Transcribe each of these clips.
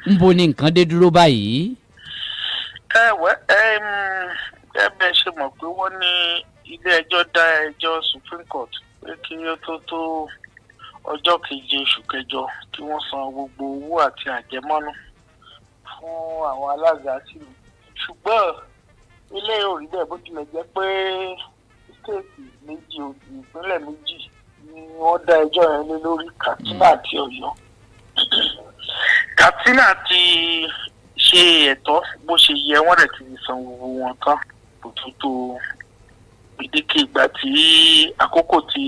Ń bo ni nǹkan dé dúró báyìí? Ẹ wẹ́, ẹ bẹ́ẹ̀ ṣe mọ̀ pé wọ́n ní ilé ẹjọ́ dá ẹjọ́ Supreme Court pé kí ó tó ọjọ́ 7 oṣù 8 kí wọ́n san gbogbo owó àti àjẹmọ́nú fún àwọn alága sílùú, ṣùgbọ́n ilé ò rí bẹ́ẹ̀. Bó tilẹ̀ jẹ́ pé state 2, ìpínlẹ̀ 2 ni wọ́n dá ẹjọ́ yẹn lé lórí, Katsina àti Ọ̀yọ́. Katsina ti ṣe ẹ̀tọ́ bó ṣe yẹ, wọ́n dẹ̀ ti san gbogbo wọn tán kò tó tó gbèdéke ìgbà tí àkókò tí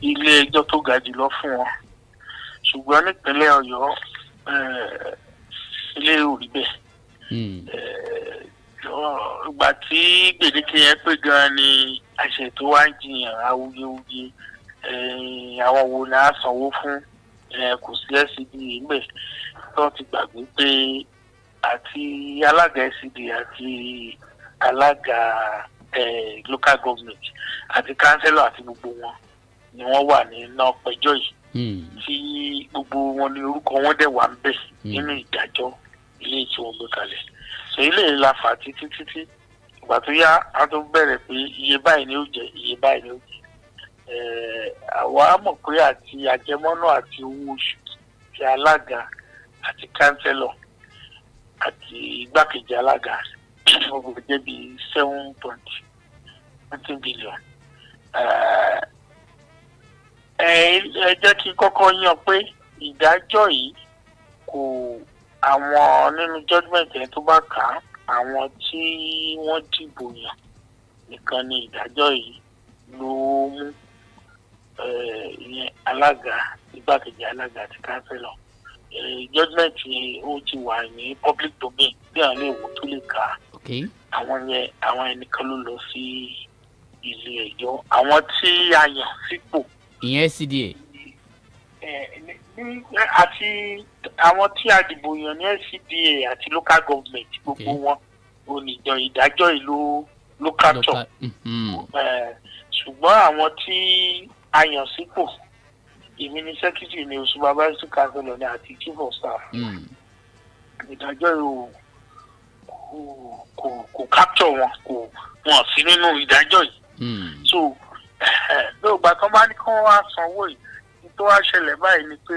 ilé ẹjọ́ tó ga jùlọ fún wọn, ṣùgbọ́n nípínlẹ̀ Ọ̀yọ́, ilé ò rí bẹ́ẹ̀. Ìgbà tí gbèdéke yẹn pé gan ni àṣẹ tó wá ń jiyàn awuyewuye, àwọn wo ni a sanwó fún, kò sí LCDA ńbẹ̀, tó ti gbàgbé pé àti alága LCDA àti alága local government àti councillor àti gbogbo wọn ni wọ́n wà ní náà pẹjọ́ yìí, tí gbogbo wọn ní orúkọ wọn dẹ̀ wà ń bẹ̀ nínú ìdájọ́ ilé tí wọ́n gbé kalẹ̀. So ilé yìí la fà títí títí. Ìgbà tó yá, a tó bẹ̀rẹ̀ pé iye báyìí ni ó jẹ́, iye báyìí ni ó jẹ́. Àwa mọ̀ pé àti àjẹmọ́nú àti owó oṣù ti alága àti councillor àti igbákejì alága, gbogbo jẹ́ bíi 7.20 billion. Ẹ jẹ́ kí n kọ́kọ́ yan pé ìdájọ́ yìí kò àwọn nínú judgement yẹn tó bá kà á, àwọn tí wọ́n dìbò yàn nìkan ni ìdájọ́ yìí ló mú, ìyẹn alága, igbákejì alága àti councillor. Judgement yẹn, ó ti wà ní public domain bí àwọn lè wò tó lè kà á. Àwọn yẹn, àwọn ẹnìkan ló lọ sí ilé ẹjọ́, àwọn tí a yàn sípò. Ìyẹn LCDA. Àti àwọn tí a dìbò yàn ní LCDA àti local government, gbogbo wọn oníjọ ìdájọ́ ìlú ló capture. Ṣùgbọ́n àwọn tí a yàn sípò, èmi ní secretary ní supervisory council ní àti chief of staff, ìdájọ́ yìí ò kò capture wọn, kò wọn sí nínú ìdájọ́ yìí. So lóògbà tó bá ní kí wọ́n wá sanwó yìí, ní tó wá ṣẹlẹ̀ báyìí ni pé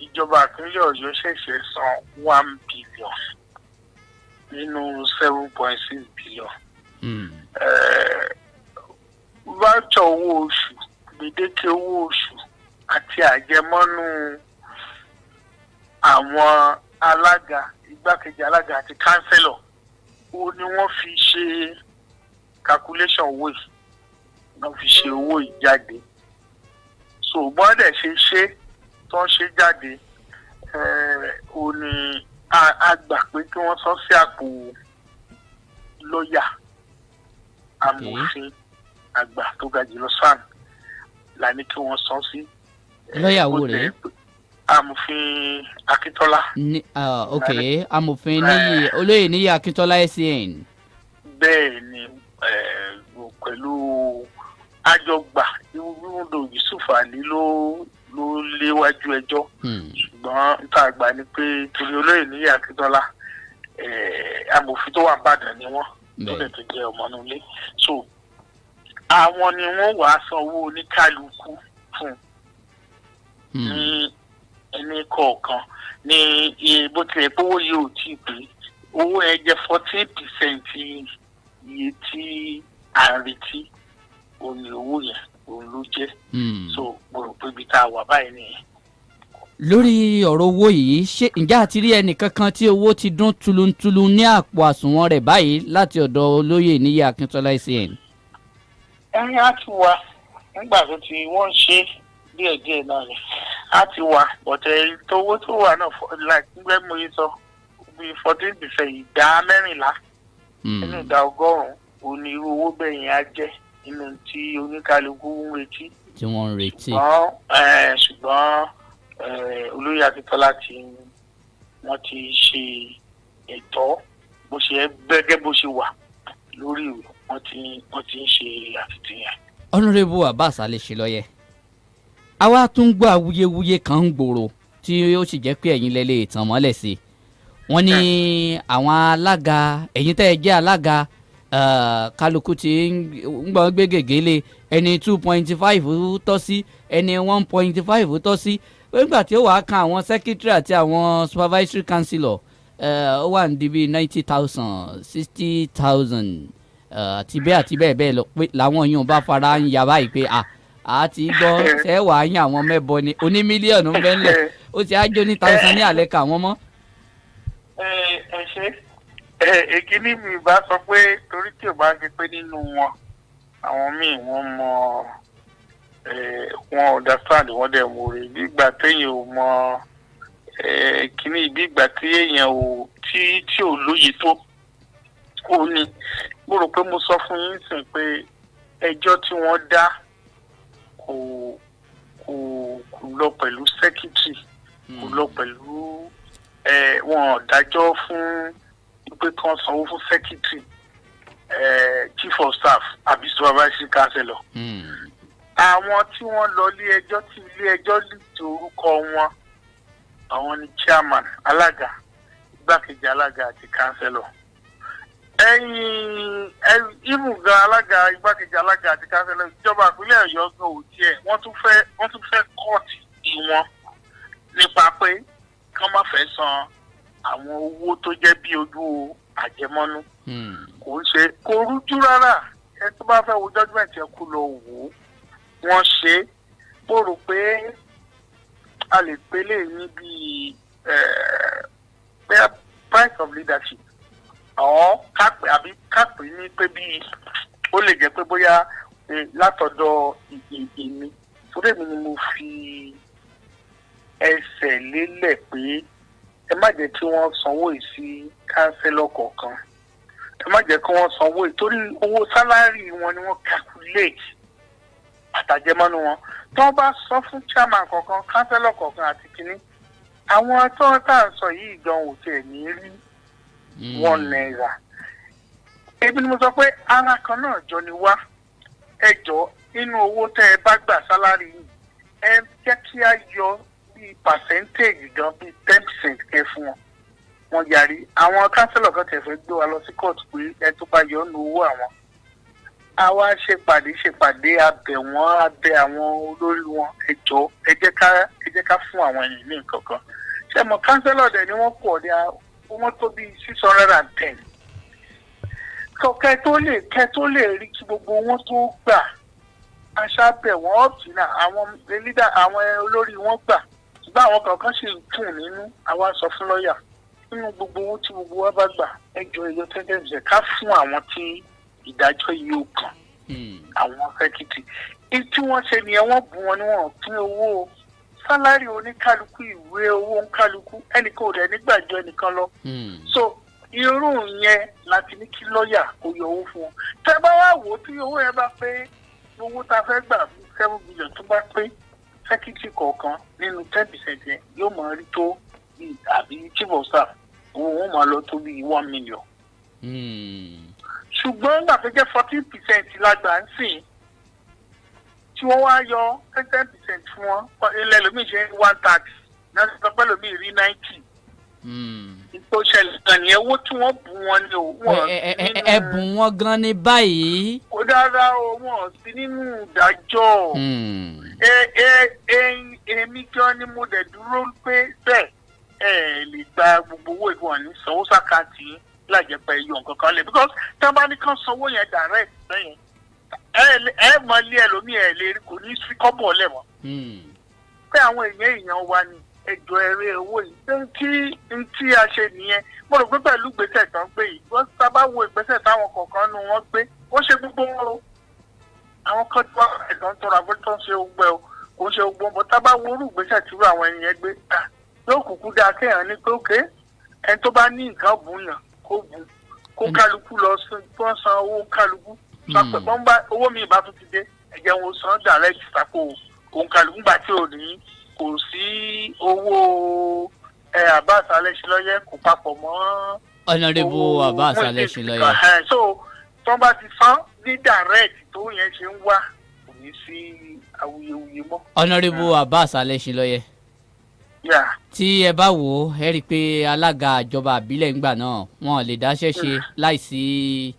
ìjọba ìpínlẹ̀ Ọ̀yọ́ ṣẹ̀ṣẹ̀ san 1 billion nínú 7.6 billion. Voucher owó oṣù, gbèdéke owó oṣù àti àjẹmọ́nú àwọn alága, igbákejì alága àti councillor, ó ní wọ́n fi ṣe calculation owó yìí, wọ́n fi ṣe owó yìí jáde. So bọ́n dẹ̀ ṣe ṣe tó ń ṣe jáde, ó ní a gbà pé kí wọ́n sọ sí àpò lọ́ọ̀yà amòfin àgbà tó ga jùlọ, SAN, la ní kí wọ́n san sí. Lọ́ọ̀yà wo rèé? Amòfin Akíntọ́lá. Ní, ah, ok, amòfin Níyì, olóyè Níyì Akíntọ́lá SAN. Bẹ́ẹ̀ ni, pẹ̀lú àjọgbà ibùdó Yusuf Ali ló léwájú ẹjọ́, ṣùgbọ́n n ta àgbà ni pé torí olóyè Níyì Akíntọ́lá, amòfin tó wà nìbàdàn ni wọ́n, tó dẹ̀ tó jẹ́ ọmọ inú ilé, so àwọn ni wọ́n wàá sanwó oníkálukú fún ní ẹni kọ̀ọ̀kan ní iye. Bó tilẹ̀ pé owó yìí ò tí ì pé, owó yẹn jẹ́ 14% iye tí à ń retí, òun ni owó yẹn òun ló jẹ́. So mo rò pé ibi tá a wà báyìí nìyẹn. Lórí ọ̀rọ̀ owó yìí, ṣé ǹjẹ́ àti rí ẹnìkankan tí owó ti dún tuluntulu ní àpò àsùnwọ̀n rẹ̀ báyìí láti ọ̀dọ̀ olóyè Níyì Akíntọ́lá SAN? Ẹyin á ti wà nígbà tó ti wọ́n ń ṣe díẹ̀díẹ̀ náà ni á ti wà, bọ̀tẹ̀ owó tó wà náà, like nígbà mo yẹ sọ, bíi 14%, ìdá 14 nínú ìdá 100, òun ni irú owó bẹ́ẹ̀ yẹn á jẹ́ nínú tí oníkálukú ń retí. Tí wọ́n ń retí. Ṣùgbọ́n olóyè Akíntọ́lá tí wọ́n ti ṣe ẹ̀tọ́ bó ṣe gẹ́gẹ́ bó ṣe wà lórí ìwé, wọ́n ti ń ṣe àfihàn. Honourable Abbas Alẹ́ṣinlọ́yẹ, àwa tún gbọ́ awuyewuye kan ń gbòòrò. Tí ó sì jẹ́ pé ẹ̀yin lẹ lè tàn mọ́lẹ̀ sí i. Wọ́n ní àwọn alága, ẹ̀yin tẹ́ ẹ jẹ́ alága, kálukú tí ń gbọ́n gbé gègé lé ẹni 2.5 tọ́ sí, ẹni 1.5 tọ́ sí. Nígbà tí ó wàá kan àwọn secretary àti àwọn supervisory councillor, ó wà ní bíi 90,000, 60,000, àti bẹ́ẹ̀ àti bẹ́ẹ̀ bẹ́ẹ̀ lọ, pé làwọn yìí bá fara ń ya báyìí pé à ti gbọ́ ṣẹ́ wàá yín àwọn mẹ́bọ ni oní mílíọ̀nù ń bẹ́ ńlẹ̀, ó ti á jó ní thousand ní àlẹ́ kà wọ́n mọ́. Ẹ ẹ ṣe ẹ. Èkíní mi bá sọ pé torí tí ò bá ṣe pé nínú wọn, àwọn míì wọ́n mọ ẹ, wọ́n understand, wọ́n dẹ̀ mọ̀ rè. Bí ìgbà téèyàn ò mọ ẹ kíní, bí ìgbà tí èèyàn ò tí tí ò lóye tó ó ní. Mo rò pé mo sọ fún yín sìn pé ẹjọ́ tí wọ́n dá kò lọ pẹ̀lú secretary, kò lọ pẹ̀lú ẹ. Wọn ò dájọ́ fún pé kí wọ́n sanwó fún secretary, chief of staff àbí supervisory councillor. Àwọn tí wọ́n lọ ilé ẹjọ́, tí ilé ẹjọ́ list orúkọ wọn, àwọn ni chairman, alága, igbákejì alága àti councillor. Ẹ̀yìn even gan alága, igbákejì alága àti councillor, ìjọba ìpínlẹ̀ Ọ̀yọ́ gan ò tiẹ̀, wọ́n tún fẹ́ kọ́ọ̀tì wọn nípa pé kán má fẹ́ san àwọn owó tó jẹ́ bí ojú àjẹmọ́nú. Kò ń ṣe, kò rújú rárá. Ẹ tó bá fẹ́ wo judgement ẹ kú lọ wò ó. Wọ́n ṣe é. Mo rò pé a lè pè lè ní bíi price of leadership ọ̀ kápẹ́, àbí kápẹ́ ní pé bíi ó lè jẹ́ pé bóyá látọ̀dọ̀ èmi, torí èmi ni mo fi ẹsẹ̀ lélẹ̀ pé ẹ má jẹ́ kí wọ́n sanwó yìí sí councillor kọ̀ọ̀kan, ẹ má jẹ́ kí wọ́n sanwó yìí, torí owó salary wọn ni wọ́n calculate àtàjẹmọ́nú wọn. Tí wọ́n bá sọ fún chairman kọ̀ọ̀kan, councillor kọ̀ọ̀kan àti kínní, àwọn tó ń tà ń sọ yìí gan ò tiẹ̀ ní rí ₦1. Ebi ni mo sọ pé ara kan náà jọ ni wá. Ẹ jọ, nínú owó tẹ́ ẹ bá gbà, salary yìí, ẹ jẹ́ kí á yọ bíi percentage gan, bíi 10% kẹ́ fún wọn. Wọ́n yarí. Àwọn councillor kan tẹ̀ fẹ́ gbé wa lọ sí court pé ẹ tó bá yọ ọ́nù owó àwọn. Àwa ṣèpàdé ṣèpàdé, abẹ̀ wọ́n, abẹ̀ àwọn olórí wọn, ẹ jọ, ẹ jẹ́ ká fún àwọn ènìyàn ní nǹkan kan. Ṣé mo councillor dẹ̀ ni wọ́n pọ̀ ní, wọ́n tó bíi 610. So kẹ́ tó lè rí kí gbogbo wọn tó gbà, aṣábẹ̀ wọ́n. Up to now, àwọn leader, àwọn olórí wọn gbà, ṣùgbọ́n àwọn kọ̀ọ̀kan sì ń kùn nínú. Àwa sọ fún lọ́ọ̀yà, nínú gbogbo owó tí gbogbo wa bá gbà, ẹ jọ, ẹyọ 10% ká fún àwọn tí ìdájọ́ yìí ó kàn, àwọn secretary. Tí wọ́n ṣe nìyẹn. Wọ́n bù wọn ní wọ́n pín owó salary oníkálukú, ìwé owó oníkálukú, ẹnìkan ò dẹ̀ nígbàjọ ẹnìkan lọ. So irú yẹn láti ní kí lọ́ọ̀yà kó yọ owó fún wọn. Tẹ́ bá wá wò ó, tí owó yẹn bá pé, owó tá a fẹ́ gbà, 7 billion, tó bá pé, secretary kọ̀ọ̀kan nínú 10% yẹn yóò máa rí tó bíi, àbí chief of staff, owó wọn máa lọ tó bíi 1 million. Ṣùgbọ́n nígbà tó jẹ́ 14% la gbà ń sìn, tí wọ́n wá yọ 10% fún wọn, ilẹ̀ lómi ṣe one tax náà, sọ pé lómi rí 90. Tó ṣẹlẹ̀ kan nìyẹn. Owó tí wọ́n bù wọn ni o. Wọ́n Ẹ̀bùn wọn gan ni báyìí. Kò dára o, wọn sí nínú ìdájọ́. Ẹ ẹ ẹ, èmi gan ni mo dẹ̀ dúró pé bẹ́ẹ̀ ẹ lè gba gbogbo owó ìwọ̀n ní sanwó sí account láìjẹ́ pé yọ nǹkan kan lẹ̀, because tí wọ́n bá ní kán sanwó yẹn direct lẹ́yìn, ẹ mọ ilé ẹlòmíì, ẹ lè rí, kò ní sí kọ́bọ̀ lẹ̀ mọ́. Pé àwọn èèyàn wa ni ẹjọ́ ẹrẹ́ owó yìí ntí a ṣe nìyẹn. Mo rò pé pẹ̀lú ìgbésẹ̀ tó ń gbé yìí, wọ́n sábà wo ìgbésẹ̀ táwọn kọ̀ọ̀kan nu wọ́n gbé, ó ṣe gbogbo wọn o. Àwọn kan tí wọ́n ẹ̀dọ́ ń tọrọ àbọ̀ tó ń ṣe ogbẹ́ o, kò ń ṣe ogbó bọ́. Tá bá wo irú ìgbésẹ̀ tí irú àwọn ènìyàn gbé, yóò kúkú dáa kéèyàn ní pé ókè, ẹni tó bá ní nǹkan bùn yàn kó bùn, kó kálukú lọ kó san owó kálukú sọpẹ bọ́n bá owó mi ìbá tún ti dé, ẹ̀jẹ̀ wọn san direct sápò òun kálukú gbà tí ò ní kò sí owó ẹ. Abbas Alẹ́ṣinlọ́yẹ kò papọ̀ mọ́. Honourable Abbas Alẹ́ṣinlọ́yẹ. So tí wọ́n bá ti san ní direct tó yẹn ṣe ń wá, kò ní sí awuyewuye mọ́. Honourable Abbas Alẹ́ṣinlọ́yẹ. Yeah. Tí ẹ bá wò ó, ẹ rí i pé alága ìjọba àbílẹ̀ ńgbà náà, wọn ò lè dáṣẹ́ ṣe láìsí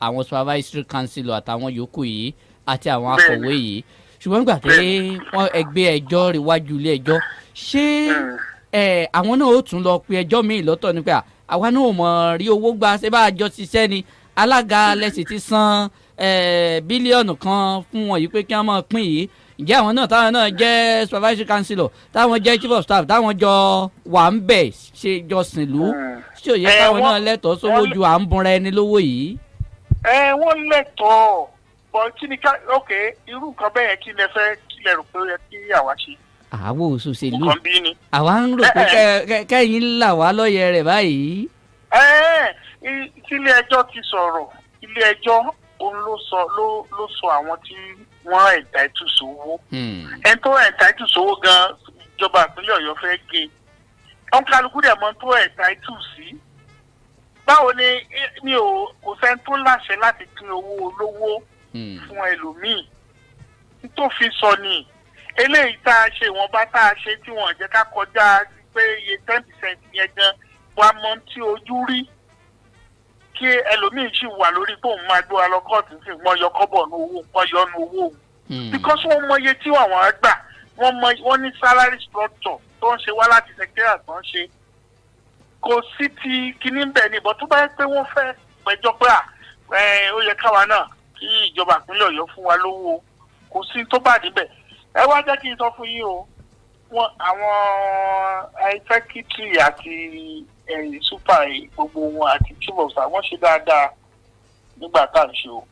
àwọn supervisory council àtàwọn yòókù yìí àti àwọn akọ̀wé yìí. Ṣùgbọ́n nígbà tí wọ́n ẹgbẹ́ ẹjọ́ ríwájú ilé ẹjọ́, ṣé àwọn náà ó tún lọ pe ẹjọ́ míì lọ́tọ̀ ni pé àwa náà ò mọ̀ rí owó gbà, ṣé bá a jọ ṣiṣẹ́ ni? Alága lẹ́sìn ti san 1 bílíọ̀nù fún wọn yìí pé kí wọ́n máa pín yìí. Ǹjẹ́ àwọn náà, táwọn náà jẹ́ supervisory councillor, táwọn jẹ́ chief of staff, táwọn jọ wà ń bẹ̀ ṣe jọ sìnlú, ṣé ò yẹ káwọn náà lẹ́tọ̀ọ́ sówó ju à ń bunra ẹni lówó yìí? Ẹ wọ́n lẹ́tọ̀ọ́ bọ̀. Kí ni ká, ok, irú nǹkan bẹ́ẹ̀ yẹn, kí lẹ fẹ́, kí lẹ rò pé ó yẹ kí àwa ṣe? Àwa òṣòṣèlú. Nǹkan bí ni. Àwa ń rò pé kẹ́yìn là wá lọ́yẹ̀ rẹ̀ báyìí. Ẹ tí ilé ẹjọ́ ti sọ̀rọ̀, ilé ẹjọ́ òun ló sọ ló sọ àwọn tí wọ́n entitled sówó. Ẹni tó entitled sówó gan, ìjọba ìpínlẹ̀ Ọ̀yọ́ fẹ́ gé ọ̀n, kálukú dẹ̀ mọ́ tó entitled sí. Báwo ni mi ò kò sẹ́ni tó láṣẹ láti pín owó olówó fún ẹlòmíì tó fi sọ ni. Eléyìí tá a ṣe, ìwọ̀nba tá a ṣe tí wọ́n jẹ́ ká kọjá pé iye 10% yẹn gan wàá mọ tí ojú rí, kí ẹlòmíì sì wà lórí pé òun máa gbé wa lọ kóòtù sí, wọ́n yọ kọ́bọ̀ ní owó, wọ́n yọ ní owó òun, because wọ́n mọ iye tí àwọn á gbà, wọ́n mọ, wọ́n ní salary structure tó ń ṣe wá láti secretariat tó ń ṣe. Kò sí ti kíní bẹ́ẹ̀ ni ìbọn tó bá yẹ pé wọ́n fẹ́ pẹjọ́ pé à ẹ ó yẹ káwa náà kí ìjọba ìpínlẹ̀ Ọ̀yọ́ fún wa lówó, kò sí tó bá níbẹ̀. Ẹ wá jẹ́ kí n sọ fún yín o, wọn àwọn secretary àti super, gbogbo wọn àti chief of staff, wọ́n ṣe dáadáa nígbà tá à ń ṣe o,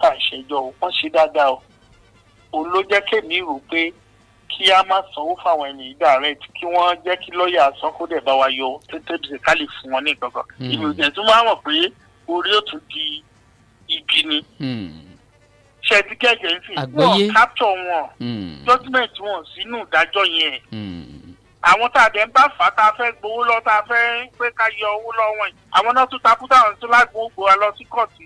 tá à ń ṣẹjọ́ o. Wọ́n ṣe dáadáa o. Òun ló jẹ́ kémi rò pé kí á má sanwó fáwọn ẹni direct, kí wọ́n jẹ́ kí lọ́ọ̀yà san, kó dẹ̀ bá wa yọ tètè bí ká lè fún wọn ní nǹkan kan. Ìlú ìjẹ́ tún máa mọ̀ pé orí ó tún di ibi ni. Ṣe ti kẹ́kẹ́ ń sìn? Àgbọ́yé. Wọ́n capture wọn, judgement wọn sínú ìdájọ́ yẹn. Àwọn tá a dẹ̀ ń bá fà á, tá a fẹ́ gbowó lọ, tá a fẹ́ pé ká yọ owó lọ́wọ́ yìí, àwọn náà tún takú, táwọn tún lágbo gbò wá lọ sí kóòtù.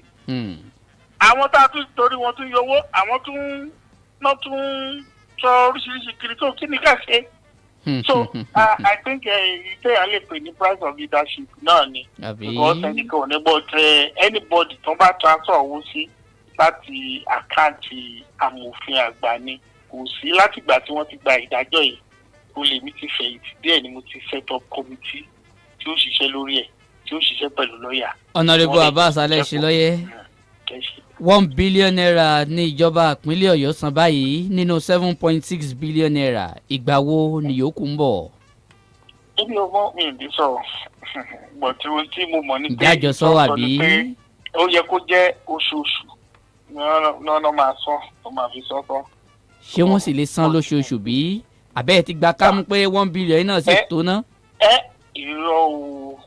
Àwọn tá a tún torí wọn tún yọwó, àwọn tún náà tún sọ oríṣiríṣi kiri tó kí ni ká ṣe. So I think ìtẹ̀yà lè pè ní price of leadership náà ni. Àbí? Because ẹnìkan ò ní bọ́ tẹ anybody tó bá transfer owó sí láti àkáǹtì amòfin àgbà ni. Kò sí látìgbà tí wọ́n ti gba ìdájọ́ yìí, o lè mi ti fẹ̀yìntì díẹ̀ ni mo ti set up committee tí ó ṣiṣẹ́ lórí ẹ̀, tí ó ṣiṣẹ́ pẹ̀lú lọ́ọ̀yà. Honourable Wọ́n lè Abbas Alẹ́ṣinlọ́yẹ́, Ẹ ṣé. ₦1 billion ní ìjọba ìpínlẹ̀ Ọ̀yọ́ san báyìí nínú ₦7.6 billion. Ìgbà wo ni yòókù ń bọ̀? Èmi ò mọ̀, mi ò ní sọ̀rọ̀, but ohun tí mo mọ̀ ni pé Ǹjẹ́ àjọsọ wà sọ ni bí? pé ó yẹ kó jẹ́ oṣooṣù ní wọ́n máa sọ, wọ́n máa fi sọ tán. Ṣé wọ́n sì lè san lóṣooṣù bí? Àbẹ́ ẹ̀ ti gba kámú pé 1 billion náà sì tó ná? Ẹ irọ́ o,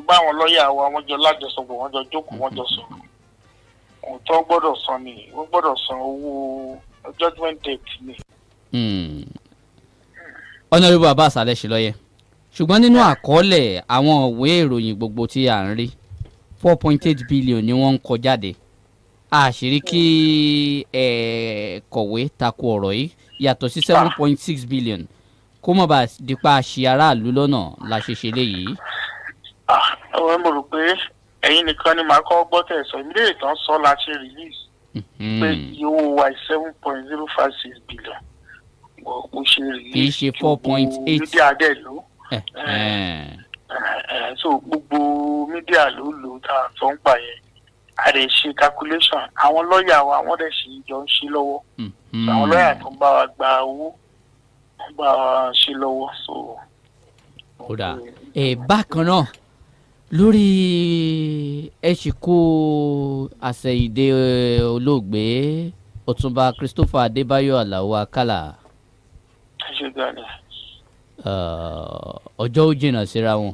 báwọn lọ́ọ̀yà wa, wọ́n jọ lájọsọpọ̀, wọ́n jọ jókòó, wọ́n jọ sọ̀rọ̀. Ohun tó gbọ́dọ̀ san ni wọ́n gbọ́dọ̀ san, owó judgement debt ni. Honourable Abbas Alẹ́ṣinlọ́yẹ́, ṣùgbọ́n nínú àkọọ́lẹ̀ àwọn ìwé ìròyìn gbogbo tí à ń rí, 4.8 billion ni wọ́n ń kọ jáde. Àṣírí kí ẹ kọ̀wé tako ọ̀rọ̀ yìí yàtọ̀ sí 7.6 billion, kó mọ̀ bá dípa ṣì aráàlú lọ́nà la ṣe ṣe léyìí. Ah, ẹ mo rò pé ẹ̀yin nìkan ni màá kọ́ gbọ́ tẹ̀ sọ ìmílẹ̀ ìtàn sọ la ṣe release pé iye owó wa 7.056 billion mo ṣe release. Kì í ṣe 4.8. Media dẹ̀ ló so gbogbo media ló lò tá a sọ ń gbà yẹn. A dẹ̀ ṣe calculation, àwọn lọ́ọ̀yà wa, wọ́n dẹ̀ ṣì jọ ń ṣe lọ́wọ́. Àwọn lọ́ọ̀yà tó ń bá wa gba owó, wọ́n bá wa ṣe lọ́wọ́, so. Ó dà ẹ. Bákan náà, lórí ẹ sì kó àsẹ̀yìndé olóògbé Ọ̀túnba Christopher Adébáyọ̀ Àlàó Àkàlà. Ẹ ṣe gan ni. Ọjọ́ ó jìnnà síra wọn.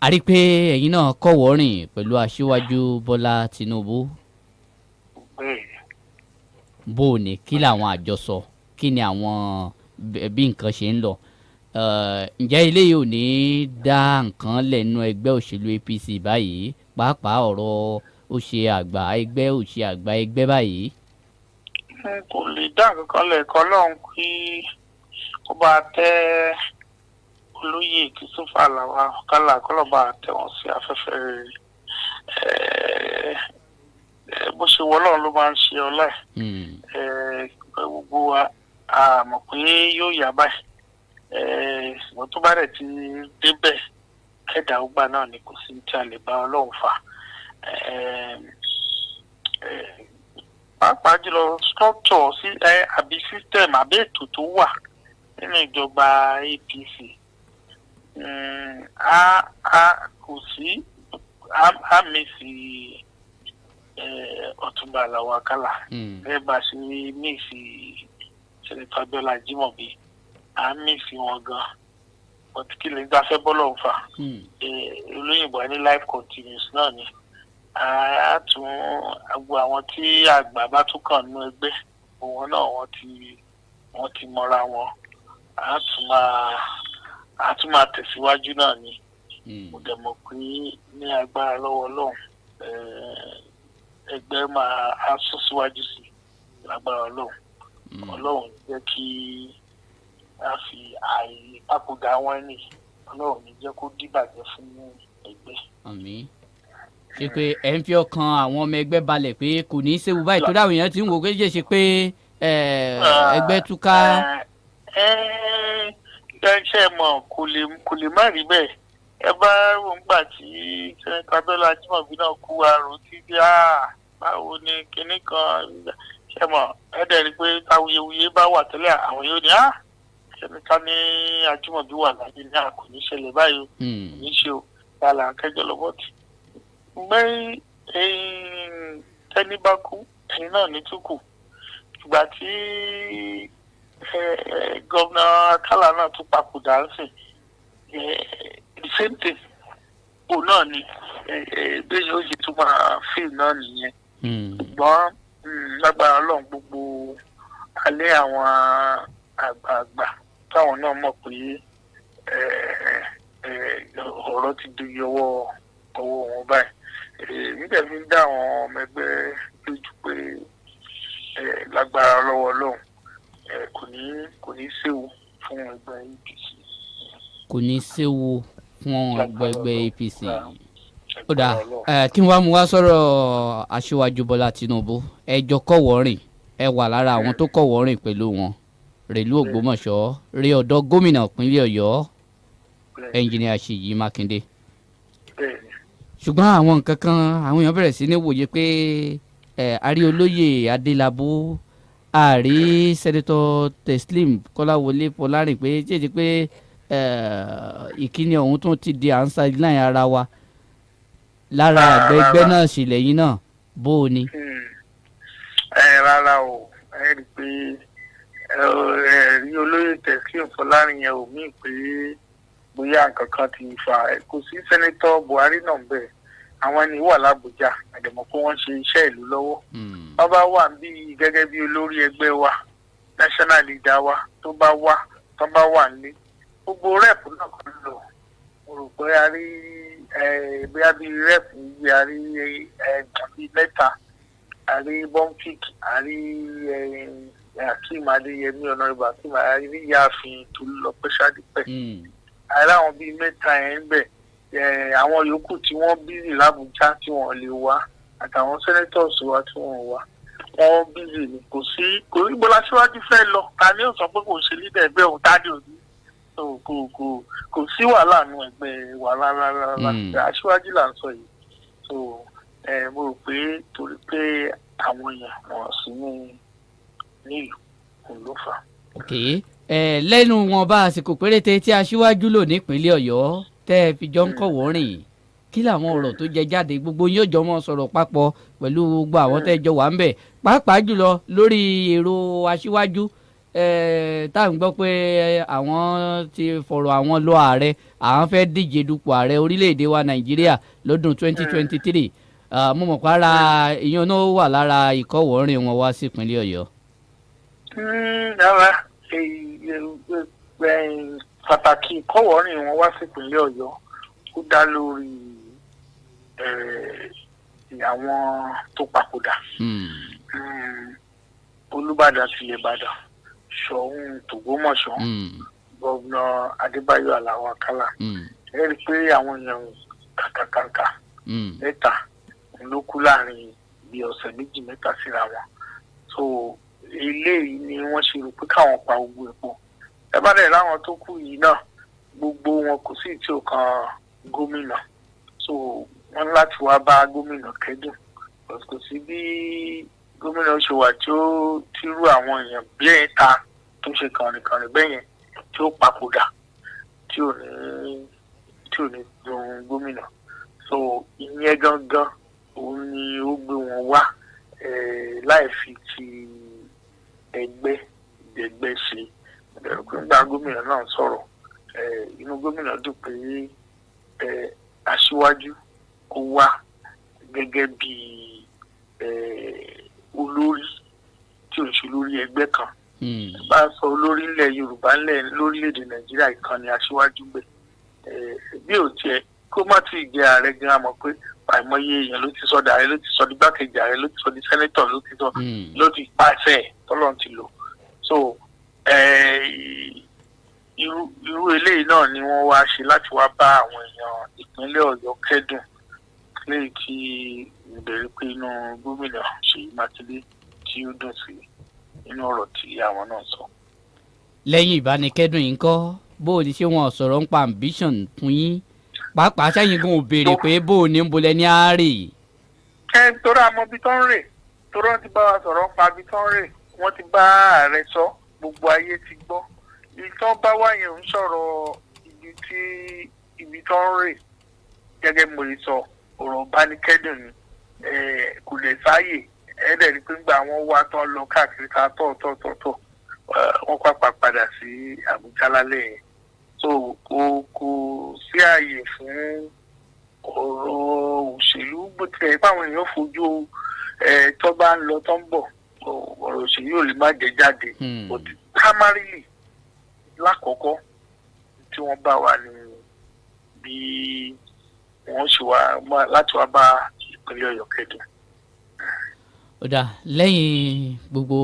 A rí i pé ẹ̀yin náà kọ̀wọ́ rìn pẹ̀lú Aṣíwájú Bọ́lá Tinubu. Bẹ́ẹ̀. Bó o ní kí làwọn àjọsọ, kí ni àwọn bí nǹkan ṣe ń lọ? Ǹjẹ́ ilé yìí ò ní dá nǹkan lẹ́nu ẹgbẹ́ òṣèlú APC báyìí, pàápàá ọ̀rọ̀ ó ṣe àgbà ẹgbẹ́, ó ṣe àgbà ẹgbẹ́ báyìí? N kò lè dá nǹkan kan lẹ́ẹ̀kan lọ́hùn kí Kó bá tẹ́ olóyè Christopher Alao Akala, kọ́lọ̀ bá tẹ́ wọn sí afẹ́fẹ́ rere. Bó ṣe wọ Ọlọ́run ló máa ń ṣe ọlá ẹ̀. Gbogbo wa a mọ̀ pé yóò yá báyìí. Ṣùgbọ́n tó bá rẹ̀ ti débẹ̀, kẹ́dà ó gbà náà ni, kò sí tí a lè bá Ọlọ́run fà. Pàápàá jùlọ structure sí ẹ àbí system àbí ètò tó wà nínú ìjọba APC, a kò sí a miss Ọ̀túnba Àlàó Àkàlà gẹ́gẹ́ bá a ṣe miss Senator Abiola Ajimobi. A miss wọn gan, but kí lè gbà fẹ́ bọ́lọ̀ ń fà? Olóyìnbó ní life continues náà ni. A tún agbo àwọn tí àgbà bá tún kàn nínú ẹgbẹ́ òun náà, wọ́n ti mọ́ra wọn. A tún máa tẹ̀síwájú náà ni. Mo dẹ̀ mọ̀ pé ní agbára lọ́wọ́ Ọlọ́run, ẹgbẹ́ máa á sún síwájú sí i lágbára Ọlọ́run. Ọlọ́run jẹ́ kí a fi àìpapòdà wọn ní, Ọlọ́run ní jẹ́ kó dìbàjẹ́ fún ẹgbẹ́. Àmín. Ṣe pé ẹ̀ ń fi ọkàn àwọn ọmọ ẹgbẹ́ balẹ̀ pé kò ní í séwu báyìí, torí àwọn èèyàn ti ń wò pé ṣe pé ẹgbẹ́ túká? Ẹ ẹ ṣe mọ̀, kò lè má rí bẹ́ẹ̀. Ẹ bá rògbà tí Senator Abiola Ajimobi náà kú, àrò títí, báwo ni kinní kan ṣe mọ̀? Ẹ dẹ̀ rí i pé awuyewuye bá wà tẹ́lẹ̀, àwọn yóò ní Senator ní Ajimobi wà láyé ní àkò ní ṣẹlẹ̀ báyìí o, kò ní ṣe o yàrá akẹjọ lọ́bọ̀tì gbé. Tẹ́ni bá kú, ẹ̀yin náà ní túkù. Ìgbà tí Governor Akala náà tún papòdà ń sìn, the same thing òun náà ni bẹ́ẹ̀ yóò ṣe tún máa fíìl náà nìyẹn. Ṣùgbọ́n lágbára Ọlọ́run, gbogbo alẹ́ àwọn àgbààgbà táwọn náà mọ̀ pé ọ̀rọ̀ ti di ọwọ́ ọwọ́ wọn báyìí. Nígbà fi ń dá àwọn ọmọ ẹgbẹ́ lójú pé lágbára lọ́wọ́ Ọlọ́run, kò ní séwu fún ẹgbẹ́ APC. Kò ní séwu fún ẹgbẹ́ APC. Ó dáa, kí n wá mú wá sọ̀rọ̀ Aṣíwájú Bọ́lá Tinubu. Ẹjọ́ kọ̀wọ́rìn, ẹ wà lára àwọn tó kọ̀wọ́rìn pẹ̀lú wọn rèlú Ògbómọ̀ṣọ́, rí ọ̀dọ̀ gómìnà ìpínlẹ̀ Ọ̀yọ́, Ẹnjìnìà Ṣèyí Mákindé. Ṣùgbọ́n àwọn nǹkan kan, àwọn èèyàn bẹ̀rẹ̀ sí ní wòye pé ẹ àrí olóyè Adélábù, àrí Senator Teslim Kọ́láwọlé Fọlárìn, pé ṣèṣe pé ìkíni ọ̀hún tún ti di à ń sideline ara wa lára àgbẹ̀ ẹgbẹ́ náà sì lẹ́yìn náà, bó o ní? Ẹ rárá o. Ẹ rí i pé ẹ rí olóyè Teslim Fọlárìn yẹn ò mí pé bóyá nǹkan kan ti fà. Kò sí Senator Buhari náà bẹ́ẹ̀. Àwọn ẹni wà lábújá, àdèmọ̀ pé wọ́n ṣe iṣẹ́ ìlú lọ́wọ́. Wọ́n bá wà bí gẹ́gẹ́ bí olórí ẹgbẹ́ wa, national leader wa, tó bá wá, tó bá wà nílé, gbogbo rep náà kan lọ. Mo rò pé a rí bóyá bíi rep yìí, a rí bíi mẹ́ta: a rí Bonfik, a rí Akeem Adéyẹmí, Honourable Akeem, a rí Ìyáàfin Tolúlọpẹ́ Ṣádìpẹ̀. A rí àwọn bíi mẹ́ta yẹn ń bẹ̀. Àwọn yòókù tí wọ́n busy l'Ábùjá tí wọ́n lè wá, àtàwọn senators wa tí wọ́n wá, wọ́n busy ni. Kò sí, kò ní bọ́lá síwájú fẹ́ lọ. Ta ni ó sọ pé kò ṣe leader ẹgbẹ́ òun? Ta ni ò ní? Kò sí wàhálà nù ẹgbẹ́ wa rárá rárá. Aṣíwájú là ń sọ yìí. So mo rò pé torí pé àwọn èèyàn wọn sí ní nílùú, òun ló fà á. Ok, ẹ lẹ́nu wọn bá àsìkò péréte tí aṣíwájú lò nípínlẹ̀ Ọ̀yọ́ tẹ́ ẹ fi jọ ń kọ̀wọ́ rìn, kí làwọn ọ̀rọ̀ tó jẹ jáde? Gbogbo yóò jọ mọ́ sọ̀rọ̀ papọ̀ pẹ̀lú gbogbo àwọn tẹ́ ẹ jọ wà ń bẹ̀, pàápàá jùlọ lórí èrò aṣíwájú tá à ń gbọ́ pé àwọn ti fọ̀rọ̀ àwọn lọ ààrẹ, àwọn fẹ́ díje dupò ààrẹ orílẹ̀-èdè wa Nàìjíríà lọ́dún 2023. Mo mọ̀ pé ara ìyẹn náà wà lára ìkọ̀wọ́rìn wọn wá sí ìpínlẹ̀ Ọ̀yọ́. Rárá, pàtàkì ìkọ́wọ́rìn wọn wá sí ìpínlẹ̀ Ọ̀yọ́, ó dá lórí àwọn tó papòdà. Olúbàdàn tilẹ̀ Ìbàdàn, Ṣọ̀ún tÒgbómọ̀ṣọ́, Governor Adébáyọ̀ Aláò Àkàlà. Ẹ rí i pé àwọn èèyàn kàkàkàkà mẹ́ta ló kú láàrin bí ọ̀sẹ̀ 2, 3 síra wọn. So eléyìí ni wọ́n ṣe rò pé káwọn pa gbogbo epo. Ẹ bá dẹ̀ láwọn tó kú yìí náà, gbogbo wọn kò sí tí ò kan gómìnà. So wọ́n ní láti wá bá gómìnà kẹ́dùn. Kò sí bí gómìnà ṣe wà tí ó tírú àwọn èèyàn bẹ́ẹ̀ ta tó ṣe kànrìnkànrìn bẹ́ẹ̀ yẹn tí ó papòdà tí ò ní dùn gómìnà. So ìyẹn gangan òun ni ó gbé wọn wá, láì fi ti ẹgbẹ́ ìdẹ́gbẹ́ ṣe. Ẹ̀rọ pé nígbà gómìnà náà sọ̀rọ̀, inú gómìnà dùn pé aṣíwájú kó wá gẹ́gẹ́ bí olórí tí ò ń ṣe olórí ẹgbẹ́ kan. Bá a sọ olórí ńlẹ̀ Yorùbá, ńlẹ̀ lórílẹ̀‐èdè Nàìjíríà, ìkànnì aṣíwájú gbẹ bí ò tiẹ̀ kó má ti jẹ ààrẹ gan, a mọ̀ pé àìmọye èèyàn ló ti sọ di ààrẹ, ló ti sọ di gbákejì ààrẹ, ló ti sọ di senator, ló ti sọ ló ti pàṣẹ tọ́lọ́run ti lò. So irú eléyìí náà ni wọ́n wá ṣe láti wá bá àwọn èèyàn ìpínlẹ̀ Ọ̀yọ́ kẹ́dùn, léyìí tí ìbẹ̀rẹ̀ pé inú Gómìnà Ṣèyí Mákindé tí ó dùn sí inú ọ̀rọ̀ tí àwọn náà sọ. Lẹ́yìn ìbánikẹ́dùn yìí ńkọ́? Bó o ní ṣé wọn sọ̀rọ̀ ń pa ambition fún yín pàápàá? Sẹ́yìn gan ò béèrè pé bó o ní ń bolẹ̀ ní àárẹ̀? Ẹ torí àmọ́ ibi tó ń rè, torí wọ́n ti bá wa sọ̀rọ̀ pa ibi tó ń rè, wọ́n ti bá ààrẹ sọ, gbogbo ayé ti gbọ́. Ìtàn bá wà yẹn ń sọ̀rọ̀ ibi tí ibi tó ń rè. Gẹ́gẹ́ mo lè sọ, ọ̀rọ̀ ìbánikẹ́dùn ni, kò lè sáàyè. Ẹ dẹ̀ rí pé ńgbà wọ́n wá tán lọ káàkiri ká tọ̀ tọ̀ tọ̀ tọ̀, wọ́n pàpà padà sí Àbújá lálẹ́ yẹn. So kò sí ààyè fún ọ̀rọ̀ òṣèlú, bó tilẹ̀ pé àwọn èèyàn fojú ẹ tó bá ń lọ tó ń bọ̀, ọ̀rọ̀ òṣèlú ò lè má jẹ jáde. But primarily, lákọ̀ọ́kọ́ tí wọ́n bá wà ní bí wọ́n ṣe wá láti wá bá ìpínlẹ̀ Ọ̀yọ́ kẹ́dùn. Ó dáa. Lẹ́yìn gbogbo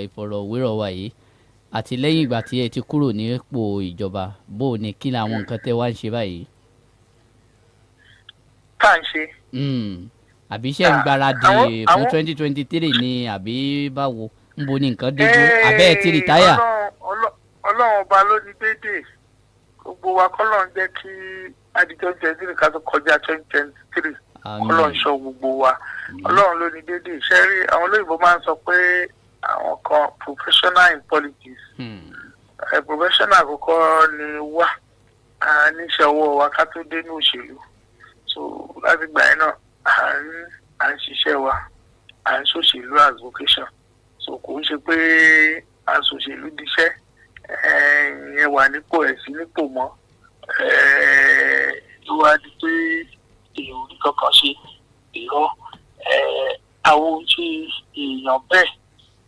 ìfọ̀rọ̀wérọ̀ wa yìí àti lẹ́yìn ìgbà tí ẹ ti kúrò nípò ìjọba, bó o ní kí ni àwọn nǹkan tẹ́ wá ń ṣe báyìí? Tá à ń ṣe? Àbí ṣe ń gbáradì fún 2023 ni, àbí báwo ń bo ní nǹkan dé dúró, àbẹ́ ẹ ti retire? Ọlọ́run ọba ló ní déédéé gbogbo wa. Kọ́lọ́run jẹ́ kí adi 2023, ká tó kọjá 2023. Kọ́lọ́run ṣọ́ gbogbo wa. Ọlọ́run ló ní déédéé. Ṣe rí, àwọn olóyìnbó máa ń sọ pé àwọn kan professional in politics. Professional àkọ́kọ́ ni wá a níṣẹ́ ọwọ́ wa ká tó dé ní òṣèlú. So láti gbà yẹn náà, à ń ṣiṣẹ́ wa, à ń ṣòṣèlú as vocation. So kò ń ṣe pé à ń ṣòṣèlú diṣẹ́ ẹ wà nípò ẹ̀ sí nípò mọ́ ló wá di pé èèyàn ò rí kankan ṣe. Irọ́, àwọn ohun tí èèyàn bẹ́ẹ̀,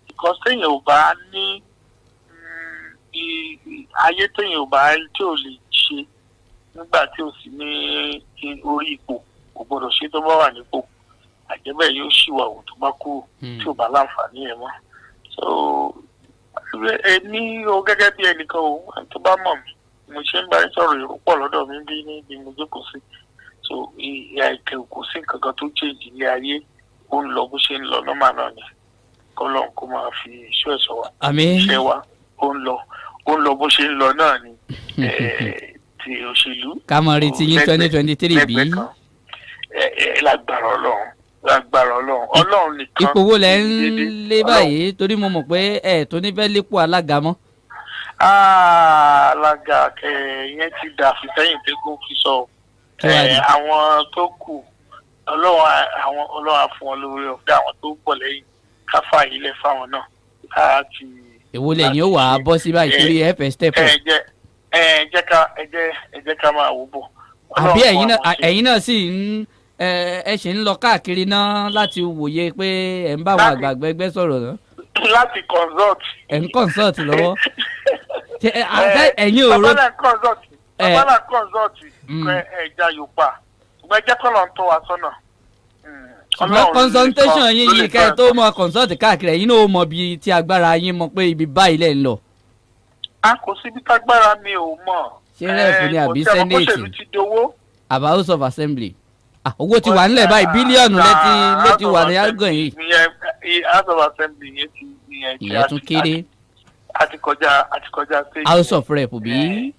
because téèyàn ò bá ní ayé, téèyàn ò bá tí ò lè ṣe nígbà tí ò sí ní orí ipò, kò gbọdọ̀ ṣe tó bá wà nípò. Àjẹbẹ́ yóò ṣìwà wò tó bá kúrò tí ò bá láǹfààní ẹ̀ mọ́. So èmi o, gẹ́gẹ́ bí ẹnìkan o, ẹni tó bá mọ̀ mí, mo ṣe ń bá yín sọ̀rọ̀, èrò pọ̀ lọ́dọ̀ mi bí níbi mo jókòó sí. So ìyá ìkẹ́, kò sí nǹkan kan tó change ilé ayé. Ó ń lọ bó ṣe ń lọ normal náà ni. Kọ́lọ́n kó máa fi iṣẹ́ ẹ̀ṣọ́ wa. Àmín. Iṣẹ́ wa ó ń lọ bó ṣe ń lọ náà ni. Ti òṣèlú Ká mọ̀ retí yín 2023 bí? Lẹ́gbẹ̀ẹ́ kan. Lágbára Ọlọ́run, lágbára Ọlọ́run, Ọlọ́run nìkan. Ipò wo lẹ ń déédéé. lé báyìí? Torí mo mọ̀ pé ẹ tó ní fẹ́ lépò alága mọ́. Ah, alága yẹn ti dà fìsẹ́yìn tẹ́gùn fi sọ. Kí wàá ní? Àwọn tó kù, Ọlọ́run àwọn Ọlọ́run á fún wọn lórí ọ̀fẹ́. Àwọn tó pọ̀ lẹ́yìn, káfà yìí lẹ̀ fáwọn náà láti. Èwo lẹ́yìn ó wà á bọ́ sí báyìí, torí ẹ fẹ́ step up? Ẹ jẹ́ ká máa wò bọ̀. Àbí Ọlọ́run ẹ̀yin fún náà wa mọ̀ ṣe. Ẹ̀yin náà sì ń ẹ ṣì ń lọ káàkiri náà láti wòye pé ẹ̀ ń bá àwọn àgbààgbà ẹgbẹ́ sọ̀rọ̀ náà? Láti consult. Ẹ̀ ń consult lọ́wọ́. Ṣé ẹ̀yin ò ro Bàbá náà consult. Bàbá náà consult. Ẹ ẹja yóò pa, ṣùgbọ́n ẹ jẹ́ kọ́ lọ́n tó wa sọ́nà. Ṣùgbọ́n consultation yín yìí, kẹ́ ẹ tó mọ consult káàkiri, ẹ̀yin náà ó mọ ibi tí agbára yín mọ pé ibi báyìí lẹ̀ ń lọ. A kò síbi tágbára mi ò mọ̀. Ṣé rep ni àbí Senate? Kò sí ti dowó. Àbá House of Assembly. Ah, owó ti wà nílẹ̀ báyìí, bílíọ̀nù lẹ́tí wà ní ALGON yìí. Ìyẹn House of Assembly yẹn ti ìyẹn ti Ìyẹn tún kéré. Àti kọjá stage. House of Rep bí.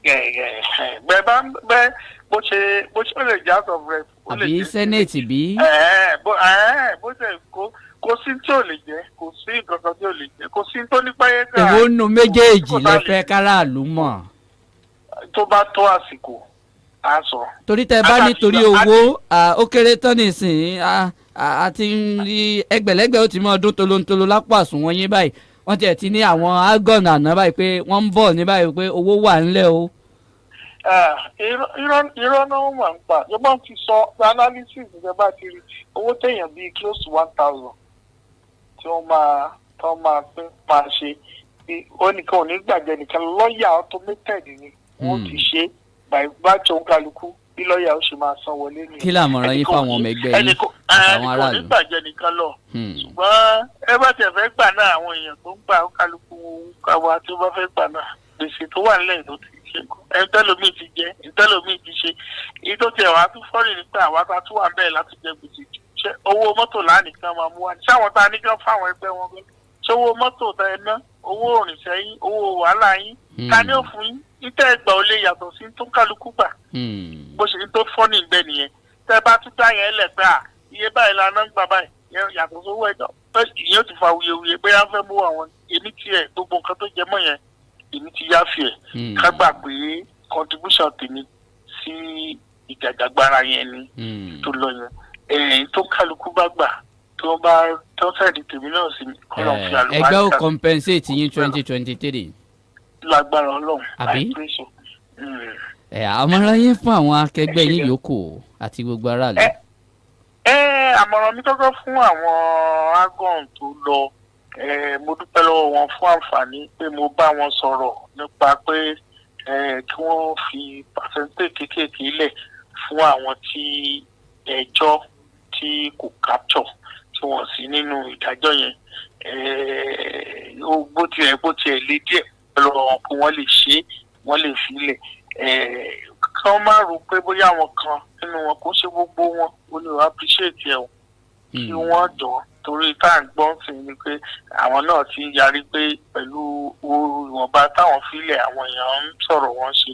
Bẹ́ẹ̀ bá bẹ́ẹ̀ bó ṣe ó lè jẹ́ House of Rep, ó lè Àbí jẹ́ Senate bí. Bó ṣe kò sí tí ò lè jẹ́, kò sí nǹkan kan tí ò lè jẹ́, kò sí tó nípa yẹn kan. Èwo nu méjèèjì lẹ fẹ́ káràlú mọ̀? Tó bá tó àsìkò, á sọ. Torí tẹ bá nítorí owó, ó kéré tán nísìnyí, a ti ń rí ẹgbẹ̀lẹ́gbẹ̀, ó ti mọ ọdún tolóńtoló lápò àsùnwọ̀n yín báyìí. Wọ́n tiẹ̀ ti ní àwọn ALGON àná báyìí pé wọ́n ń bọ̀ ní báyìí pé owó wà ńlẹ̀ o. Irọ́ náà wọ́n máa ń pa. Ìjọba ti sọ analysis, ìjọba ti rí owó téèyàn bíi close to 1,000 tí wọ́n máa pín máa ṣe. Ó nìkan ò ní gbàgbé nìkan, lọ́ọ̀yà automated ni wọ́n ti ṣe bá tó ń kálukú bí lọ́ọ̀yà ó ṣe máa san wọlé nìyẹn. Kí làmọ̀ràn yín fáwọn ọmọ ẹgbẹ́ yín àtàwọn Ẹnìkan ò ní aráàlú? gbàjẹ́ nìkan lọ. Ṣùgbọ́n ẹ bá tiẹ̀ fẹ́ gbà náà, àwọn èèyàn tó ń gbà, ó kálukú àwa tí ó bá fẹ́ gbà náà, gbèsè tó wà nílẹ̀ tó ti ṣe kọ́ ẹni tẹ́lómi ti jẹ, ẹni tẹ́lómi ti ṣe èyí tó tiẹ̀ wá tún fọ́ọ̀rì ní pé àwa ta tún wà bẹ́ẹ̀ láti jẹ gbèsè jù. Ṣé owó mọ́tò lánìí kan máa mú wa ní? Ṣé àwọn tá a ní kán fáwọn ẹgbẹ́ wọn gbé? Ṣé owó mọ́tò tẹ ẹ ná, owó òrìṣẹ́ yín, owó wàhálà yín, ta ni ó fún yín? Ìtẹ́ ẹgbà ò lè yàtọ̀ sí tó kálukú gbà. Bó ṣe ní tó fọ́ ní ìgbẹ́ nìyẹn. Tẹ́ bá tún dá yẹn lẹ̀ pé à iye báyìí la ná ń gbà báyìí, yẹn yàtọ̀ sówó ẹjọ́, ìyẹn ó ti fa wuyewuye bóyá fẹ́ mú àwọn. Èmi tiẹ̀, gbogbo nǹkan tó jẹ mọ́ yẹn, èmi ti yáfi ẹ̀. Ká gbà pé contribution tèmi sí ìjàjàgbara yẹn ni tó lọ yẹn, ẹ̀yìn tó kálukú bá gbà, tó bá tó send tèmi náà sí kọ́ lọ́n fi àlùbáríkà. Ẹgbẹ́ ò compensate yín 2023. Lágbára Ọlọ́run. Àbí? I pray so. Ẹ àmọ̀ràn yín fún àwọn akẹgbẹ́ yín yòókù àti gbogbo aráàlú. Ẹ àmọ̀ràn mi kọ́kọ́ fún àwọn ALGON tó lọ, ẹ mo dúpẹ́ lọ́wọ́ wọn fún àǹfààní pé mo bá wọn sọ̀rọ̀ nípa pé ẹ kí wọ́n fi percentage kéékèèké lẹ̀ fún àwọn tí ẹjọ́ tí kò capture, tí wọ́n sí nínú ìdájọ́ yẹn. Ẹ ó bó tiẹ̀ lé díẹ̀ lọ́wọ́ wọn pé wọ́n lè ṣe é, wọ́n lè fi lẹ̀. Ẹ kí wọ́n má rò pé bóyá àwọn kan nínú wọn, kò ṣe gbogbo wọn, ó ní o appreciate ẹ o. Kí wọ́n jọ, torí tá à ń gbọ́n sí ni pé àwọn náà ti ń yarí pé pẹ̀lú ìwọ̀nba táwọn fílẹ̀, àwọn èèyàn ń sọ̀rọ̀ wọ́n ṣe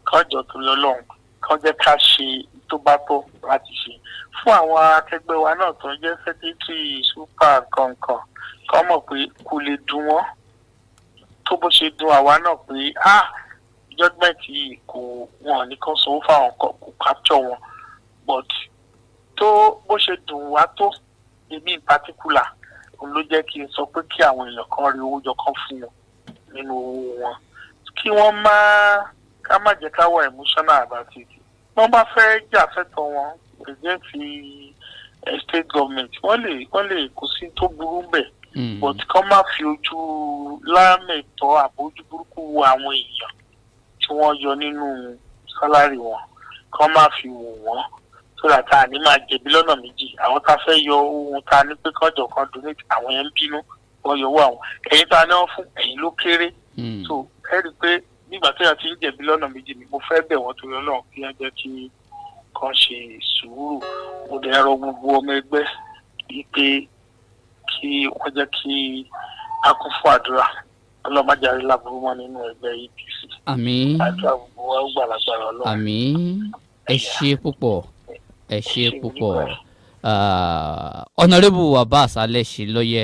kánjọ. Torí Ọlọ́run, kán jẹ́ ká ṣe tó bá tọ́ láti ṣe. Fún àwọn akẹgbẹ́ wa náà tó ń jẹ́ secretary, super kankan, kán mọ̀ pé kò lè dùn wọ́n tó bó ṣe dùn àwa náà pé ah, judgement yìí kò wọn ní kán sanwó fáwọn kan, kò capture wọn. But tó bó ṣe dùn wá tó, èmi in particular, òun ló jẹ́ kí n sọ pé kí àwọn èèyàn kan rí owó jọ kan fún wọn nínú owó wọn, kí wọ́n má ká má jẹ́ ká wà emotional about it. Wọ́n bá fẹ́ jà fẹ́tọ̀ wọn against state government, wọ́n lè, kò sí tó burú bẹ́ẹ̀, but kán má fi ojú lámẹ̀tọ́ àbójú burúkú wo àwọn èèyàn tí wọ́n yọ nínú salary wọn, kán má fi wò wọ́n, so that a ní máa jẹ̀bi lọ́nà méjì. Àwọn tá a fẹ́ yọ ohun tá a ní pé kánjọ kan donate, àwọn yẹn ń bínú, wọ́n yọ owó àwọn. Ẹ̀yin tá a ní wọ́n fún ẹ̀yin ló kéré. So ẹ rí i pé nígbà tí a ti ń jẹ̀bi lọ́nà méjì ni mo fẹ́ bẹ̀ wọ́n torí Ọlọ́run, kí wọ́n jẹ́ kí kàn ṣe sùúrù. Mo dẹ̀ rọ gbogbo ọmọ ẹgbẹ́ wípé kí wọ́n jẹ́ kí a kún fún àdúrà. Ọlọ́mọdé láburú mọ́ nínú ẹgbẹ́ APC. Àmín. Àdúrà gbogbo wa ó gbà lágbára Ọlọ́run. Àmín, ẹ ṣe púpọ̀, ẹ ṣe púpọ̀. Honourable Abbas Alẹ́ṣinlọ́yẹ,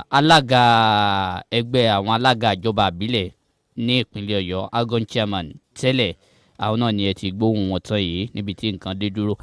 alága ẹgbẹ́ àwọn alága ìjọba àbílẹ̀ ní ìpínlẹ̀ Ọ̀yọ́, ALGON chairman tẹ́lẹ̀, àwọn náà ni ẹ ti gbóhùn wọn tán yìí níbi tí nǹkan dé dúró.